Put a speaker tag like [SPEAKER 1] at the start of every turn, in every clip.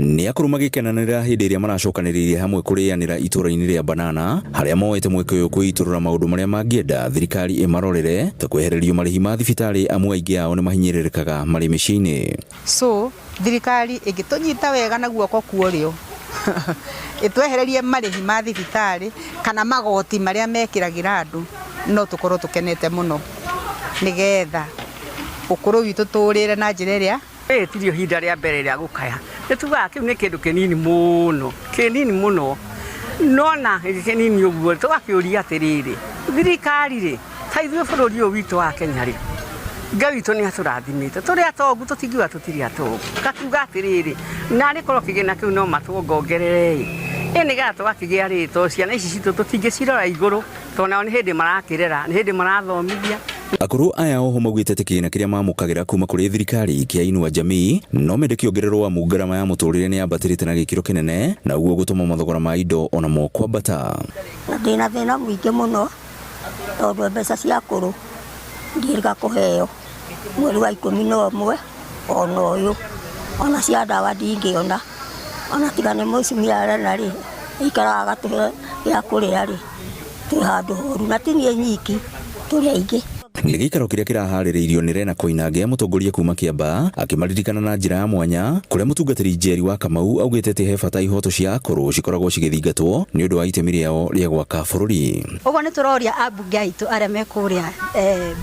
[SPEAKER 1] Nĩ akũrũ magĩkenanĩra hĩndĩ ĩrĩa maracokanĩrĩirie hamwe kũrĩanĩra itũũra-inĩ rĩa Banana, harĩa moete mweke ũyũ kwĩitũrũra maũndũ marĩa mangĩenda thirikari ĩmarorere ta kwehererio marĩhi ma thibitarĩ, amu aingĩ ao nĩ mahinyĩrĩrĩkaga marĩ mĩciĩ-inĩ.
[SPEAKER 2] So thirikari ĩngĩtũnyita wega na guoko kwa ũrĩo ĩtwehererie marĩhi ma thibitarĩ kana magoti marĩa mekĩragĩra andũ, no tũkorwo tũkenete mũno, nĩgetha ũkũrũ witũ tũũrĩre na njĩra ĩrĩa.
[SPEAKER 3] Rĩrĩ tirĩo ihinda rĩa mbere rĩa gũkaya. Nĩ tugaga kĩu nĩ kĩndũ kĩnini mũno, kĩnini mũno. No na kĩnini ũguo tũgakĩũria atĩrĩrĩ, thirikari rĩ, ta ithuĩ bũrũri ũyũ witũ wa Kenya rĩ, Ngai witũ nĩ atũrathimĩte. Tũrĩ atongu, tũtingiuga tũtirĩ atongu. Ngakiuga atĩrĩrĩ, narĩ korwo kĩgĩna kĩu no matuongongerere ĩ, ĩ nĩgetha tũgakĩgĩa rĩ, tondũ ciana ici citũ tũtingĩcirora igũrũ. Tondũ nao nĩ hĩndĩ marakĩrera, nĩ hĩndĩ marathomithia.
[SPEAKER 1] Akũrũ aya oho maugĩte atĩ kĩgĩna kĩrĩa mamũkagĩra kuma kũrĩ thirikari kĩa Inua Jamii no mende kĩongererwo amu ngarama ya mũtũrĩre nĩ yambatĩrĩte na gĩkĩro kĩnene na ũguo gũtũma mathogora ma indo onamo kwambata.
[SPEAKER 4] Na ndĩna thĩna mũingĩ mũno tondũ mbeca cia akũrũ ndiĩrĩga kũheo mweri wa 11 ona ũyũ, ona cia ndawa ndingĩona, ona tiga nĩ mũtumia Lena rĩ, aikaraga agatũhe gĩa kũrĩa rĩ, twĩ handũ horu na ti niĩ nyiki, tũrĩ aingĩ.
[SPEAKER 1] Nĩ gĩikaro kĩrĩa kĩraharĩrĩirio nĩ Lena Koinange, mũtongoria kuma Kĩambaa, akĩmaririkana na njĩra ya mwanya, kũrĩa mũtungatĩri Njeri wa Kamau augĩte atĩ he bata ihoto cia akũrũ cikoragwo cigĩthingatwo nĩ ũndũ wa itemi rĩao rĩa gwaka bũrũri.
[SPEAKER 5] Ũguo nĩ tũroria ambunge aitũ arĩa me kũrĩa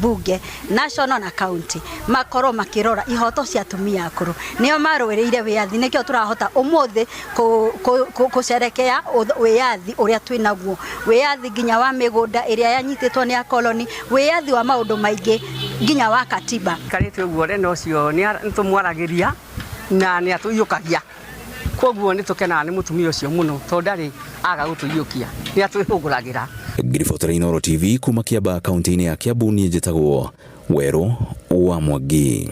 [SPEAKER 5] bunge national na county makorwo makĩrora ihoto cia atumia akũrũ. Nĩo marũĩrĩire wĩyathi, nĩkĩo tũrahota ũmũthĩ kũcerekea wĩyathi ũrĩa twĩ naguo, wĩyathi nginya wa mĩgũnda ĩrĩa yanyitĩtwo nĩ akoloni, wĩyathi wa maũndũ maingĩ nginya wa katiba.
[SPEAKER 3] Karĩte ũguo Lena ũcio nĩ tũmwaragĩria na nĩ atũiyũkagia, koguo nĩ tũkenaga nĩ mũtumia ũcio mũno tondũ ndarĩ aga gũtũiyũkia, nĩ atwĩhũgũragĩra.
[SPEAKER 1] Ngĩribotera Inooro TV kuma Kiambaa kaunti-inĩ ya Kiambu, niĩ njĩtagwo Werũ wa Mwangi.